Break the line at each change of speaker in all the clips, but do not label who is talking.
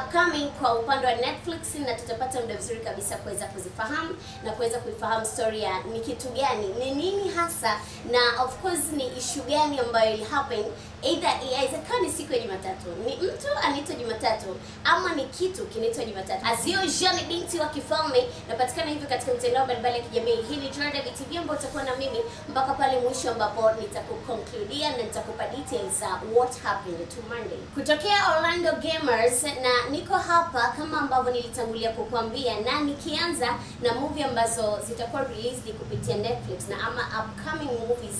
Upcoming kwa upande wa Netflix, na tutapata muda mzuri kabisa kuweza kuzifahamu na kuweza kuifahamu story ya ni kitu gani, ni nini hasa, na of course ni issue gani ambayo ili happen. Either inawezekana ni siku ya Jumatatu, ni mtu anaitwa Jumatatu, ama ni kitu kinaitwa Jumatatu. Azio Jean, binti wa kifalme, napatikana hivyo katika mitandao mbalimbali ya kijamii. Hii ni Jordan TV ambayo utakuwa na mimi mpaka pale mwisho ambapo nitakuconcludia na nitakupa details za what happened to Monday. Kutokea Orlando Gamers, na niko hapa kama ambavyo nilitangulia kukuambia, na nikianza na movie ambazo zitakuwa released kupitia Netflix na ama upcoming movies,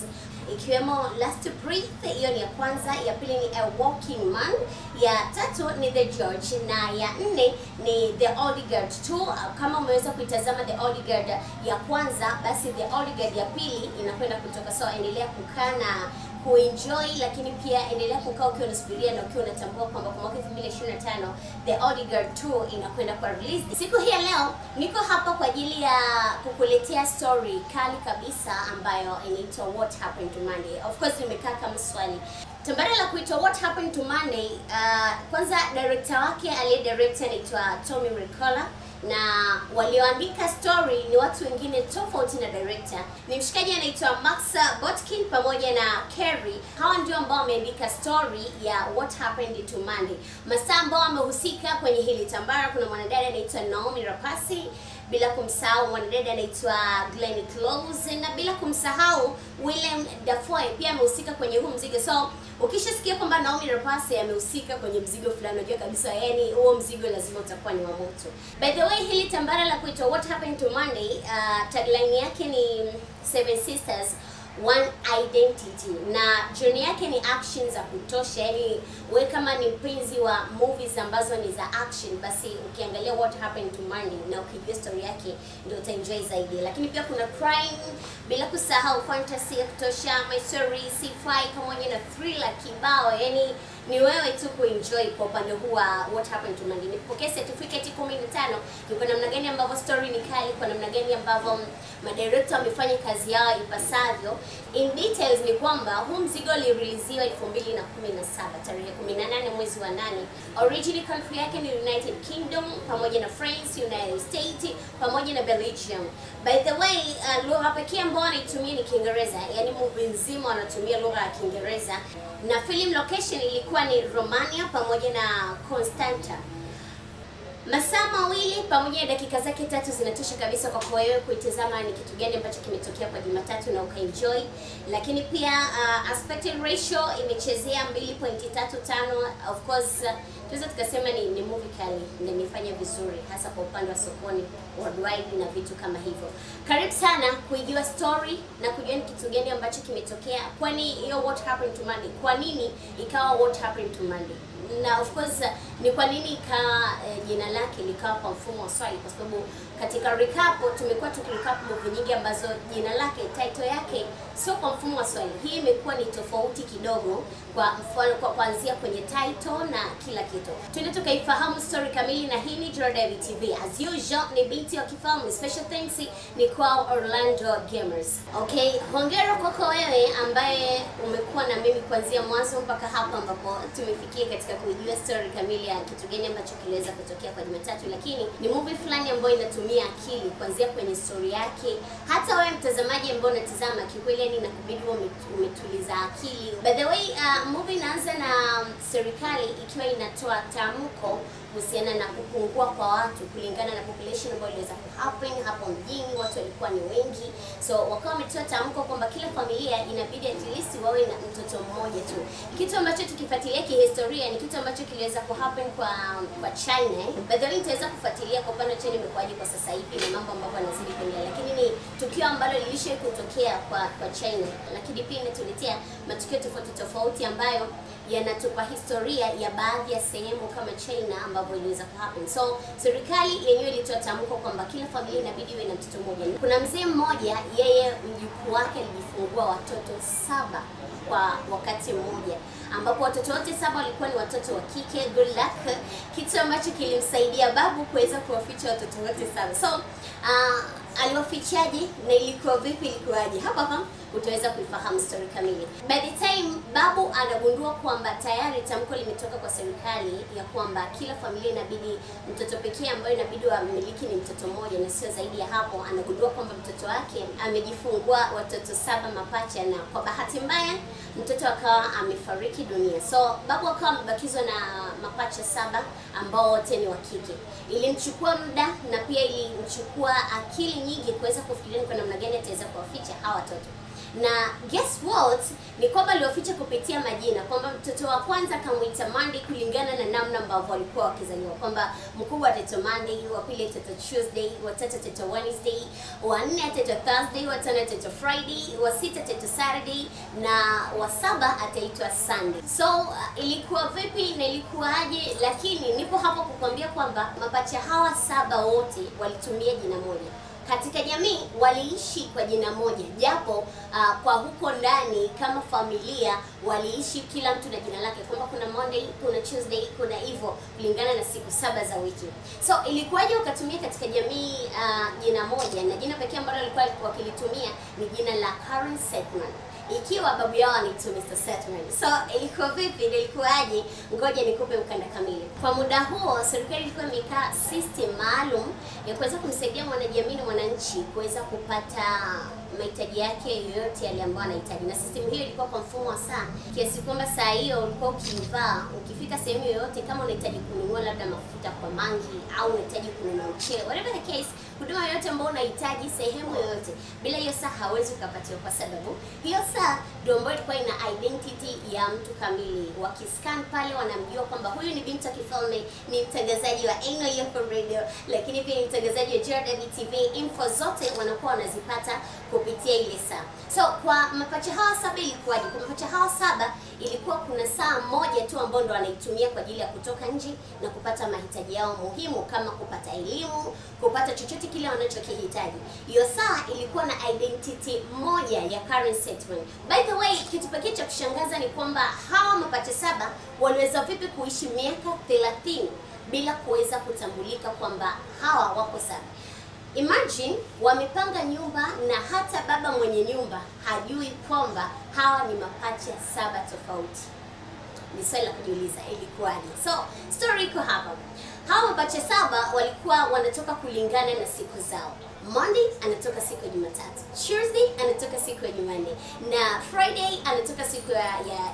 ikiwemo Last Breath, hiyo ni ya kwanza, ya pili ni A Walking Man, ya tatu ni The George, na ya nne ni The Old Guard 2. Kama umeweza kuitazama The Old Guard ya kwanza, basi The Old Guard ya pili inakwenda kutoka. So endelea kukaa na kuenjoy, lakini pia endelea kukaa ukiwa unasubiria na ukiwa unatambua kwamba kwa mwaka 2025 The Old Guard 2 inakwenda kwa release. Siku hii ya leo niko hapa kwa ajili ya kukuletea story kali kabisa ambayo inaitwa What Happened to Monday. Of course nimekaa kama swali. Tambara la kuitwa What Happened to Monday, kwanza director wake aliye director anaitwa Tommy Wirkola, na walioandika story ni watu wengine tofauti na director. Ni mshikaji anaitwa Max Botkin pamoja na Kerry. Hawa ndio ambao wameandika story ya What Happened to Monday. Masaa ambao wamehusika kwenye hili tambara, kuna mwanadada anaitwa Naomi Rapasi, bila kumsahau mwanadada anaitwa Glenn Close, na bila kumsahau Willem Dafoe pia amehusika kwenye huu mzigo. So ukishasikia kwamba Naomi Rapasi amehusika kwenye mzigo fulani, unajua kabisa yani huo mzigo lazima utakuwa ni wa moto. By the way, hili tambara la kuitwa What Happened to Monday, tagline yake ni Seven Sisters One Identity, na journey yake ni action za kutosha. Yani we kama ni mpenzi wa movies ambazo ni za action, basi ukiangalia What Happened to Monday na ukijua story yake ndio utaenjoy zaidi. Lakini pia kuna crime, bila kusahau fantasy ya kutosha, mystery, sci-fi pamoja na thriller kibao. Yani ni wewe tu kuenjoy kwa upande huu wa What Happened to Monday. Nikupokea certificate 15 ni kwa namna gani ambavyo story ni kali, kwa namna gani ambavyo madirector wamefanya kazi yao ipasavyo. In details ni kwamba huu mzigo ulireleasiwa 2017 tarehe 18 mwezi wa 8. Original country yake ni United Kingdom pamoja na France, United States pamoja na Belgium. By the way, lugha pekee ambayo wanaitumia ni Kiingereza, yani movie nzima wanatumia lugha ya Kiingereza, na film location ilikuwa ni Romania pamoja na Constanta. Masaa mawili pamoja na dakika zake 3 zinatosha kabisa kwa kwa wewe kuitazama ni kitu gani ambacho kimetokea kwa Jumatatu na ukaenjoy. Lakini pia aspect ratio imechezea 2.35. Of course tunaweza tukasema ni movie kali na imefanya vizuri hasa kwa upande wa sokoni worldwide na vitu kama hivyo. Karibu sana kuijua story na kujua ni kitu gani ambacho kimetokea, kwani hiyo What Happened to Monday, kwa nini ikawa What Happened to Monday, na of course ni kwa nini ikawa jina lake likawa kwa mfumo wa swali, kwa sababu katika recap tumekuwa tukirecap movie nyingi ambazo jina lake, title yake sio kwa mfumo wa swali. Hii imekuwa ni tofauti kidogo, kwa mfano kwa kuanzia kwenye title na kila kitu. Twende tukaifahamu story kamili, na hii ni Jordan TV. As usual ni binti wa kifalme. Special thanks ni kwa Orlando Gamers. Okay, hongera kwako wewe ambaye umekuwa na mimi kuanzia mwanzo mpaka hapa ambapo tumefikia katika kujua story kamili ya kitu gani ambacho kiliweza kutokea kwa Jumatatu. Lakini ni movie fulani ambayo inatumia akili kuanzia kwenye story yake. Hata wewe mtazamaji ambaye unatazama, kikweli yani inakubidi umetuliza akili. By the way, movie inaanza na serikali ikiwa inatoa tamko kuhusiana na kupungua kwa watu kulingana na population ambayo iliweza kuhappen hapo mjini, watu walikuwa ni wengi. So wakawa wametoa tamko kwamba kila familia inabidi at least wawe na mtoto mmoja tu. Kitu ambacho tukifuatilia kihistoria ni kitu ambacho kiliweza kuhappen kwa China. By the way, nitaweza kufuatilia kwa upande wa China imekuwaje kwa sasa hivi na mambo ambayo yanazidi kuendelea, lakini ni tukio ambalo lilishawahi kutokea kwa China. Lakini pia inatuletea matukio tofauti tofauti ambayo yanatupa historia ya baadhi ya sehemu kama China ambavyo iliweza kuhappen. So serikali yenyewe ilitoa tamko kwamba kila familia inabidi iwe na mtoto mmoja. Kuna mzee mmoja, yeye mjukuu wake alijifungua watoto 7 kwa wakati mmoja, ambapo watoto wote 7 walikuwa ni watoto wa kike. Good luck, kitu ambacho kilimsaidia babu kuweza kuwaficha watoto wote 7. So Aliwafichaje na ilikuwa vipi, ilikuwaje? Hapa hapa utaweza kuifahamu story kamili. By the time babu anagundua kwamba tayari tamko limetoka kwa serikali ya kwamba kila familia inabidi mtoto pekee ambayo inabidi wamiliki ni mtoto mmoja na sio zaidi ya hapo, anagundua kwamba mtoto wake amejifungua watoto 7 mapacha, na kwa bahati mbaya mtoto akawa amefariki dunia. So babu akawa amebakizwa na mapacha 7 ambao wote ni wa kike. Ilimchukua muda na pia ilimchukua akili nyingi kuweza kufikiria kwa namna gani ataweza kuwaficha hawa watoto. Na guess what? Ni kwamba aliwaficha kupitia majina, kwamba mtoto wa kwanza akamuita Monday kulingana na namna ambavyo walikuwa wakizaliwa, kwamba mkubwa ataitwa Monday, wa pili ataitwa Tuesday, wa tatu ataitwa Wednesday, wa nne ataitwa Thursday, wa tano ataitwa Friday, wa sita ataitwa Saturday na wa saba ataitwa Sunday. So ilikuwa vipi na ilikuwaje? Lakini nipo hapa kukwambia kwamba mapacha hawa 7 wote walitumia jina moja. Katika jamii waliishi kwa jina moja, japo kwa huko ndani kama familia waliishi kila mtu na jina lake, kwamba kuna Monday, kuna Tuesday, kuna hivyo kulingana na siku 7 za wiki. So ilikuwaje wakatumia katika jamii jina moja, na jina pekee ambalo walikuwa wakilitumia ni jina la Karen Settman, ikiwa babu yao anaitwa Mr. Settman. So ilikuwa vipi, ilikuwaje? Ngoja nikupe mkanda kamili. Kwa muda huo serikali ilikuwa imekaa system maalum ya kuweza kumsaidia mwanajamii na mwananchi kuweza kupata mahitaji yake yoyote yale ambayo anahitaji. Na system hiyo ilikuwa kwa mfumo wa saa, kiasi kwamba saa hiyo ulikuwa ukivaa, ukifika sehemu yoyote, kama unahitaji kununua labda mafuta kwa mangi au unahitaji kununua mchele, whatever the case, huduma yoyote ambayo unahitaji sehemu yoyote, bila hiyo saa hauwezi ukapatiwa, kwa sababu hiyo saa ndio ambayo ilikuwa ina identity ya mtu kamili. Wakiscan pale wanamjua kwamba huyu ni Binti wa Kifalme, ni mtangazaji wa NOFM Radio, lakini pia ni mtangazaji wa JRW TV. Info zote wanakuwa wanazipata kupitia ile saa. So kwa mapacha hawa 7 ilikuwaje? Kwa mapacha hawa 7 ilikuwa kuna saa moja tu ambayo ndo wanaitumia kwa ajili ya kutoka nje na kupata mahitaji yao muhimu, kama kupata elimu, kupata chochote kile wanachokihitaji. Hiyo saa ilikuwa na identity moja ya Karen Settman. By the way, kitu pekee cha kushangaza ni kwamba hawa mapacha 7 waliweza vipi kuishi miaka 30 bila kuweza kutambulika kwamba hawa wako 7. Imagine wamepanga nyumba na hata baba mwenye nyumba hajui kwamba hawa ni mapacha 7 tofauti. Ni swali la kujiuliza, ilikuwaje? So story iko hapa. Hawa mapacha 7 walikuwa wanatoka kulingana na siku zao. Monday anatoka siku ya Jumatatu, Tuesday anatoka siku ya Jumanne, na Friday anatoka siku ya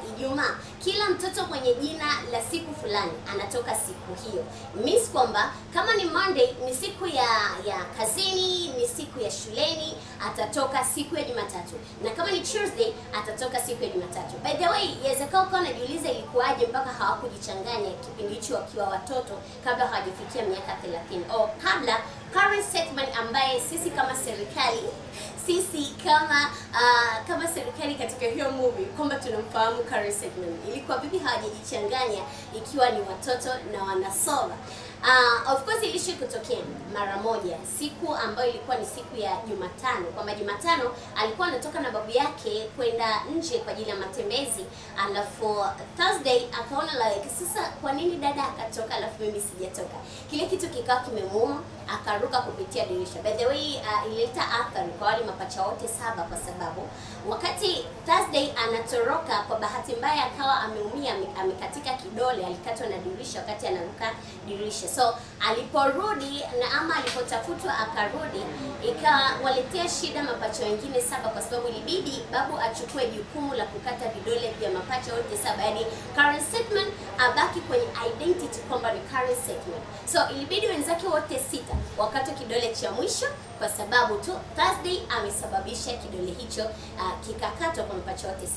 Ijumaa. Kila mtoto mwenye jina la siku fulani anatoka siku hiyo. Means kwamba kama ni Monday ni siku ya kazini, ni siku ya shuleni, atatoka siku ya Jumatatu. Na kama ni Tuesday atatoka siku ya Jumatatu. By the way, yawezekana ukawa unajiuliza ilikuwaje mpaka hawakujichanganya kipindi hicho wakiwa watoto kabla hawajafikia miaka 30 au kabla Karen Settman ambaye sisi kama serikali, sisi kama serikali katika hiyo movie kwamba tunamfahamu Karen Settman. Ilikuwa vipi hawajajichanganya ikiwa ni watoto na wanasoma? Of course ilishi kutokea mara moja, siku ambayo ilikuwa ni siku ya Jumatano, kwamba Jumatano alikuwa anatoka na babu yake kwenda nje kwa ajili ya matembezi, alafu Thursday akaona like sasa kwa nini dada akatoka alafu mimi sijatoka. Kile kitu kikawa kimemuuma, akaruka kupitia dirisha. By the way, ilileta athari kwa wale mapacha wote 7, kwa sababu wakati Thursday anatoroka, kwa bahati mbaya akawa ameumia, amekatika kidole, alikatwa na dirisha wakati anaruka dirisha. So aliporudi na ama alipotafutwa akarudi, ikawaletea shida mapacha wengine 7, kwa sababu ilibidi babu achukue jukumu la kukata vidole vya mapacha wote 7. Yani Karen Settman abaki kwenye identity kwamba ni Karen Settman. So ilibidi wenzake wote 6 wakati kidole cha mwisho, kwa sababu tu Thursday amesababisha kidole hicho kikakatwa kwa mapacha wote 7.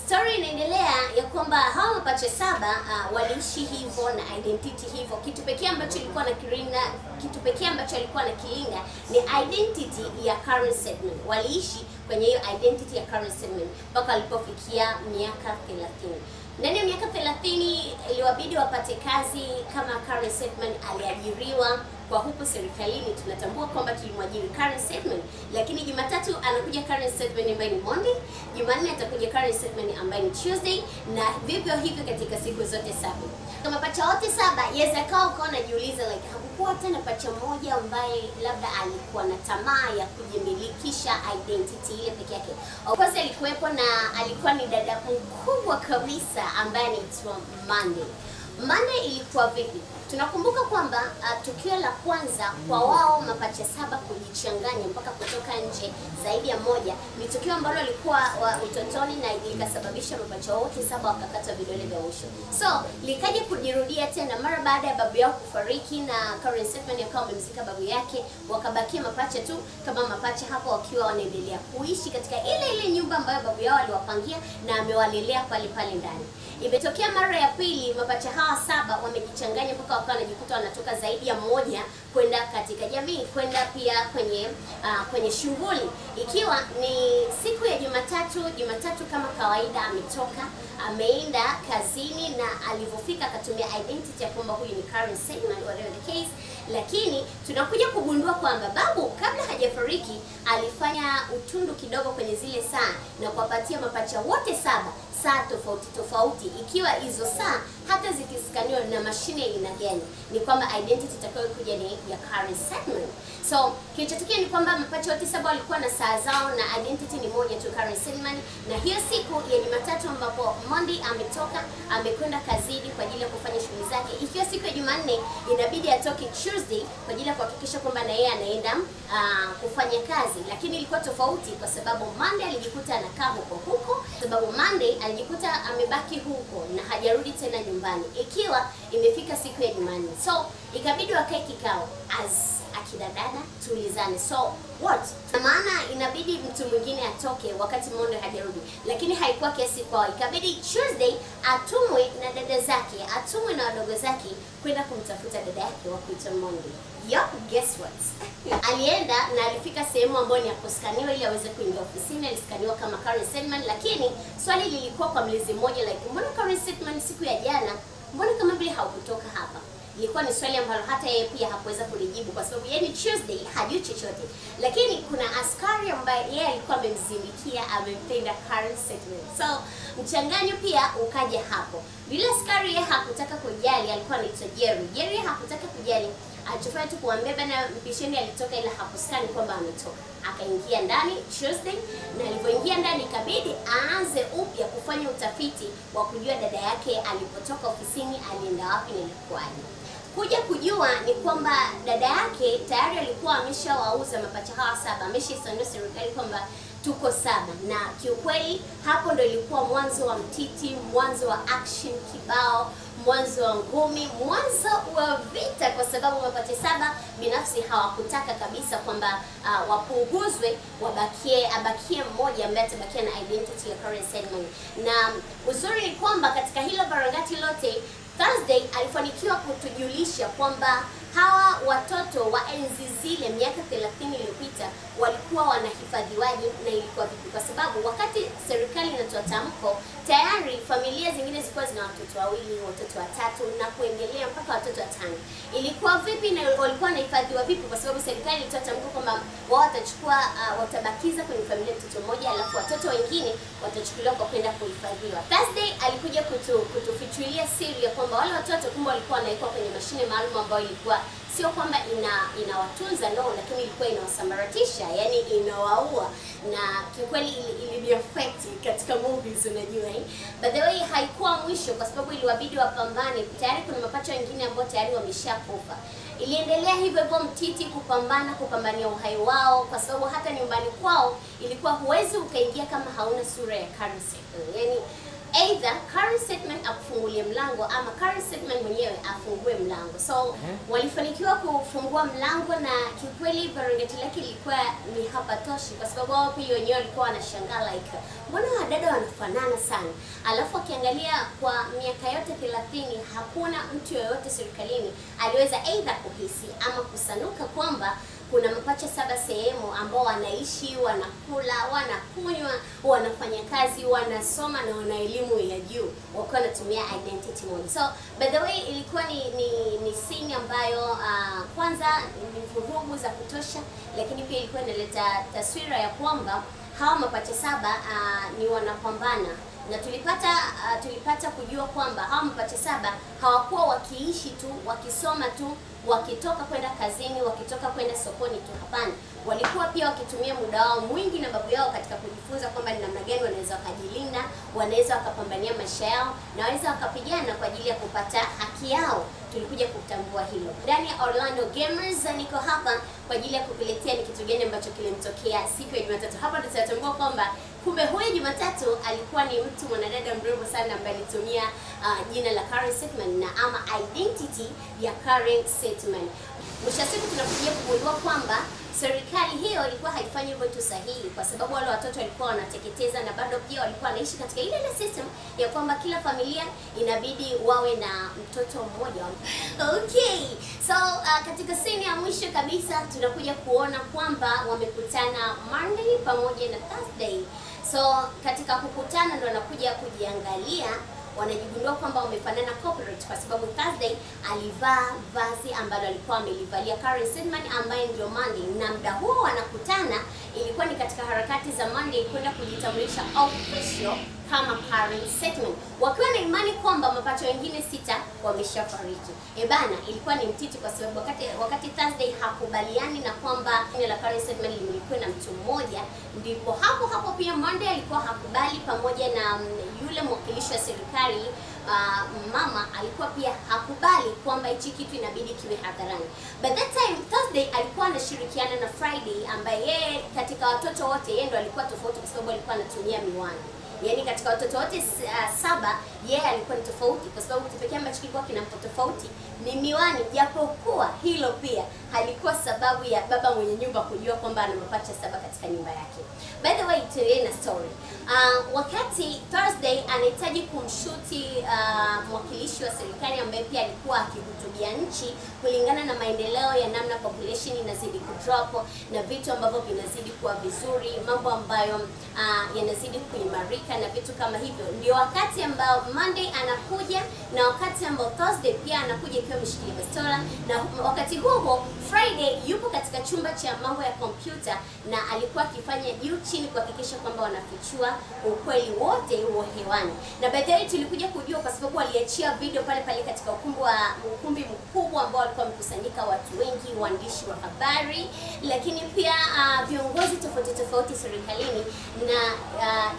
Story inaendelea ya kwamba hawa mapacha 7 waliishi hivyo na identity hivyo. Kitu pekee ambacho ilikuwa na kirinda, kitu pekee ambacho alikuwa na kilinga ni identity ya Karen Settman. Waliishi kwenye hiyo identity ya Karen Settman mpaka alipofikia miaka 30. Ndani ya miaka 30 iliwabidi wapate kazi. Kama Karen Settman aliajiriwa kwa huku serikalini, tunatambua kwamba tulimwajiri Karen Settman, lakini Jumatatu anakuja Karen Settman ambaye ni Monday, Jumanne atakuja Karen Settman ambaye ni Tuesday, na vivyo hivyo katika siku zote saba. Kama pacha wote saba, yaweza kawa ukawa unajiuliza like hakukuwa tena pacha mmoja ambaye labda alikuwa na tamaa ya kujimilikisha identity ile peke yake. Of course alikuwepo, na alikuwa ni dada mkubwa kabisa ambaye anaitwa Monday. Monday ilikuwa vipi? Tunakumbuka kwamba tukio la kwanza kwa wao mapacha saba kujichanganya mpaka kutoka nje zaidi ya moja ni tukio ambalo lilikuwa utotoni na likasababisha mapacha wote saba wakakatwa vidole vya mwisho. So likaja kujirudia tena mara baada ya babu yao kufariki na Karen Settman akawa amemzika babu yake, wakabakia mapacha tu kama mapacha hapo wakiwa wanaendelea kuishi katika ile ile nyumba ambayo babu yao aliwapangia na amewalelea pale pale ndani. Imetokea mara ya pili mapacha hawa saba wamejichanganya mpaka wakawa wanajikuta wanatoka zaidi ya moja kwenda katika jamii, kwenda pia kwenye shughuli. Ikiwa ni siku ya Jumatatu, Jumatatu kama kawaida ametoka, ameenda kazini, na alipofika akatumia identity ya kwamba huyu ni Karen Settman, whatever the case. Lakini tunakuja kugundua kwamba babu kabla hajafariki alifanya utundu kidogo kwenye zile saa na kuwapatia mapacha wote saba saa tofauti tofauti, ikiwa hizo saa hata zikiskaniwa na mashine ina gani, ni kwamba identity itakayokuja ni ya Karen Settman. So kilichotokea ni kwamba mapacha wote saba walikuwa na saa zao na identity ni moja tu, Karen Settman. Na hiyo siku ya Jumatatu ambapo Monday ametoka amekwenda kazini kwa ajili ya kufanya shughuli zake, ikiwa siku ya Jumanne inabidi atoke Tuesday kwa ajili ya kuhakikisha kwamba na yeye anaenda kufanya kazi, lakini ilikuwa tofauti kwa sababu Monday alijikuta anakaa huko huko, sababu Monday alijikuta amebaki huko na hajarudi tena nyumbani ikiwa imefika siku ya Jumanne. So ikabidi wakae kikao as akina dada tuulizane, so what? Na maana inabidi mtu mwingine atoke wakati Monday hajarudi, lakini haikuwa kesi kwao. Ikabidi Tuesday atumwe na dada zake, atumwe na wadogo zake kwenda kumtafuta dada yake wa kuitwa Monday. Yo, guess what? Alienda na alifika sehemu ambayo ni ya kuskaniwa ili aweze kuingia ofisini. Aliskaniwa kama Karen Settman, lakini swali lilikuwa kwa mlezi mmoja like, mbona Karen Settman siku ya jana, mbona kama vile haukutoka hapa? Ilikuwa ni swali ambalo hata yeye pia hakuweza kulijibu kwa sababu yeye ni Tuesday, hajui chochote. Lakini kuna askari ambaye yeye alikuwa amemzimikia, amempenda Karen Settman. So mchanganyo pia ukaja hapo. Yule askari yeye hakutaka kujali, alikuwa anaitwa Jerry. Jerry hakutaka kujali, alichofanya tu kuambia bana mpisheni alitoka, ila hakuskani kwamba ametoka. Akaingia ndani Tuesday, na alipoingia ndani ikabidi aanze upya kufanya utafiti wa kujua dada yake alipotoka ofisini alienda wapi na ilikuwaje. Kuja kujua ni kwamba dada yake tayari alikuwa ameshawauza mapacha hawa saba, ameshaisaidia serikali kwamba tuko saba. Na kiukweli hapo ndo ilikuwa mwanzo wa mtiti, mwanzo wa action kibao, mwanzo wa ngumi, mwanzo wa vita, kwa sababu mapacha saba binafsi hawakutaka kabisa kwamba wapunguzwe, abakie mmoja ambaye atabakia na identity ya Karen Settman. Na uzuri ni kwamba katika hilo barangati lote, Thursday alifanikiwa kutujulisha kwamba hawa watoto wa enzi zile miaka 30 iliyopita walikuwa wanahifadhiwaje na ilikuwa vipi, kwa sababu wakati serikali inatoa tamko tayari familia zingine zilikuwa zina watoto wawili, watoto watatu na kuendelea mpaka watoto watano. Ilikuwa vipi na walikuwa wanahifadhiwa vipi? Kwa sababu serikali ilitoa tamko kwamba wao watachukua watabakiza kwenye familia mtoto mmoja, alafu watoto wengine watachukuliwa kwa kwenda kuhifadhiwa. Thursday alikuja kutufichulia siri ya kwamba wale watoto kumbe walikuwa wanawekwa kwenye mashine maalum ambayo ilikuwa sio kwamba inawatunza no, lakini ilikuwa inawasambaratisha, yani inawaua. Na kiukweli ili affect katika movies, unajua eh. By the way, haikuwa mwisho kwa sababu iliwabidi wapambane. Tayari kuna mapacha wengine ambao tayari wameshakufa. Iliendelea hivyo hivyo mtiti kupambana, kupambania uhai wao, kwa sababu hata nyumbani kwao ilikuwa huwezi ukaingia kama hauna sura ya Karen Settman. Yani either Karen Settman akufungulie mlango ama Karen Settman mwenyewe afungue mlango. So walifanikiwa kufungua mlango, na kiukweli barangati lake ilikuwa ni hapatoshi, kwa sababu wao pia wenyewe walikuwa wanashangaa like, mbona wadada wanafanana sana? Alafu akiangalia kwa miaka yote 30 hakuna mtu yoyote serikalini aliweza either kuhisi ama kusanuka kwamba kuna mapacha 7 sehemu ambao wanaishi, wanakula, wanakunywa, wanafanya kazi, wanasoma na wana elimu ya juu, wakiwa wanatumia identity moja. So by the way, ilikuwa ni scene ambayo kwanza ni vurugu za kutosha, lakini pia ilikuwa inaleta taswira ya kwamba hawa mapacha 7 ni wanapambana. Na tulipata kujua kwamba hawa mapacha 7 hawakuwa wakiishi tu, wakisoma tu, wakitoka kwenda kazini, wakitoka kwenda sokoni tu. Hapana, walikuwa pia wakitumia muda wao mwingi na babu yao katika kujifunza kwamba ni namna gani wanaweza wakajilinda, wanaweza wakapambania maisha yao, na wanaweza wakapigana kwa ajili ya kupata haki yao. Tulikuja kutambua hilo. Ndani ya Orlando Gamers niko hapa kwa ajili ya kukuletea ni kitu gani ambacho kilimtokea siku ya Jumatatu. Hapa tutatambua kwamba kumbe huyu Jumatatu alikuwa ni mtu mwanadada mrembo sana ambaye alitumia jina la Karen Settman na ama identity ya Karen Settman. Mwisho wa siku tunakuja kugundua kwamba serikali hiyo ilikuwa haifanyi vitu sahihi, kwa sababu wale watoto walikuwa wanateketeza na bado pia walikuwa wanaishi katika ile ile system ya kwamba kila familia inabidi wawe na mtoto mmoja. Okay, so katika scene ya mwisho kabisa tunakuja kuona kwamba wamekutana Monday pamoja na Thursday. So katika kukutana ndo wanakuja kujiangalia, wanajigundua kwamba wamefanana corporate, kwa sababu Thursday alivaa vazi ambalo alikuwa amelivalia Karen Settman ambaye ndio Monday, na muda huo wanakutana ilikuwa ni katika harakati za Monday kwenda kujitambulisha official kama Karen Settman, wakiwa na imani kwamba mapacha wengine 6 wameshafariki. Ebana, ilikuwa ni mtiti kwa sababu wakati Thursday hakubaliani na kwamba jina la Karen Settman limilikuwa na mtu mmoja, ndipo hapo hapo pia Monday alikuwa hakubali, pamoja na yule mwakilishi wa serikali mama alikuwa pia hakubali kwamba hichi kitu inabidi kiwe hadharani. By that time Thursday alikuwa anashirikiana na Friday ambaye yeye katika watoto wote yeye ndo alikuwa tofauti kwa sababu alikuwa anatumia miwani. Yaani katika watoto wote 7 yeye alikuwa ni tofauti kwa sababu kitu pekee ambacho kilikuwa kinampa tofauti ni miwani, japokuwa hilo pia halikuwa sababu ya baba mwenye nyumba kujua kwamba ana mapacha 7 katika nyumba yake. By the way, tuendelee na story. Wakati Thursday anahitaji kumshuti mwakilishi wa serikali ambaye pia alikuwa akihutubia nchi kulingana na maendeleo ya namna population inazidi kudrop na vitu ambavyo vinazidi kuwa vizuri, mambo ambayo yanazidi kuimarika na vitu kama hivyo, ndio wakati ambao Monday anakuja na wakati ambao Thursday pia anakuja ikiwa ameshikilia bastola, na wakati huo Friday yupo katika chumba cha mambo ya kompyuta na alikuwa akifanya juu chini kuhakikisha kwamba wanafichua ukweli wote huo hewani. Na baadaye tulikuja kujua kwa sababu waliachia video pale pale katika ukumbi mkubwa ambao walikuwa wamekusanyika watu wengi, waandishi wa habari, lakini pia viongozi tofauti tofauti serikalini, na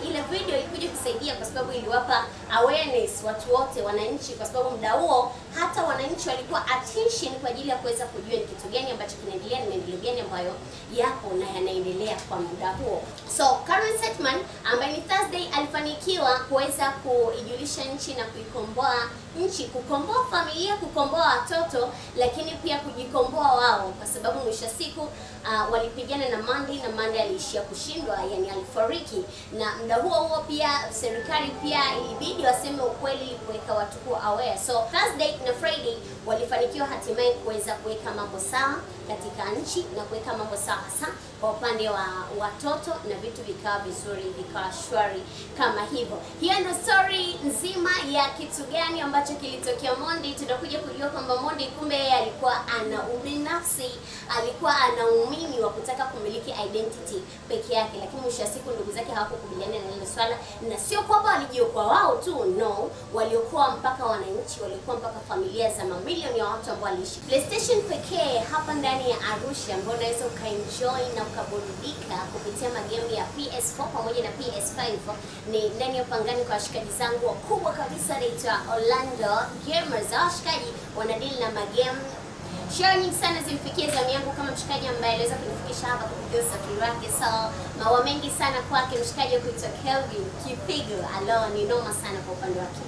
ile video ilikuja kusaidia kwa sababu iliwapa awareness watu wote, wananchi, kwa sababu muda huo hata wananchi walikuwa attention kwa ajili ya kuweza kujua ni kitu gani ambacho kinaendelea, ni maendeleo gani ambayo yapo na yanaendelea kwa muda huo. So Karen Settman ambaye ni Thursday alifanikiwa kuweza kuijulisha nchi na kuikomboa nchi, kukomboa familia, kukomboa watoto, lakini pia kujikomboa wao, kwa sababu mwisho siku walipigana na Monday na Monday aliishia kushindwa, yani alifariki. Na muda huo huo pia serikali pia ilibidi waseme ukweli kuweka watu kuwa aware. So Thursday na Friday walifanikiwa hatimaye kuweza kuweka mambo sawa katika nchi na kuweka mambo sawa hasa kwa upande wa watoto, na vitu vikawa vizuri, vikawa shwari kama hivyo. Hiyo ndio story nzima ya kitu gani ambacho kilitokea Monday. Tunakuja kujua kwamba Monday kumbe yeye alikuwa ana ubinafsi, alikuwa ana umimi wa kutaka kumiliki identity peke yake, lakini mwisho wa siku ndugu zake hawakukubaliana na hilo swala, na sio kwamba walijiokoa wao tu, no, waliokoa mpaka wananchi, waliokoa mpaka familia za mamilioni ya watu ambao waliishi. PlayStation pekee hapa ndani ya Arusha ambao unaweza ukaenjoy na ukaburudika kupitia magame ya PS4 pamoja na PS5 ni ndani ya Pangani kwa washikaji zangu wakubwa kabisa wanaitwa Orlando Gamers. Washikaji wanadili na magame. Share nyingi sana zimfikie zamu yangu kama mshikaji ambaye aliweza kunifikisha hapa kupitia usafiri wake. So maua mengi sana kwake mshikaji wa kuitwa Kelvin Kipigo. Alo, ni noma sana kwa upande wake.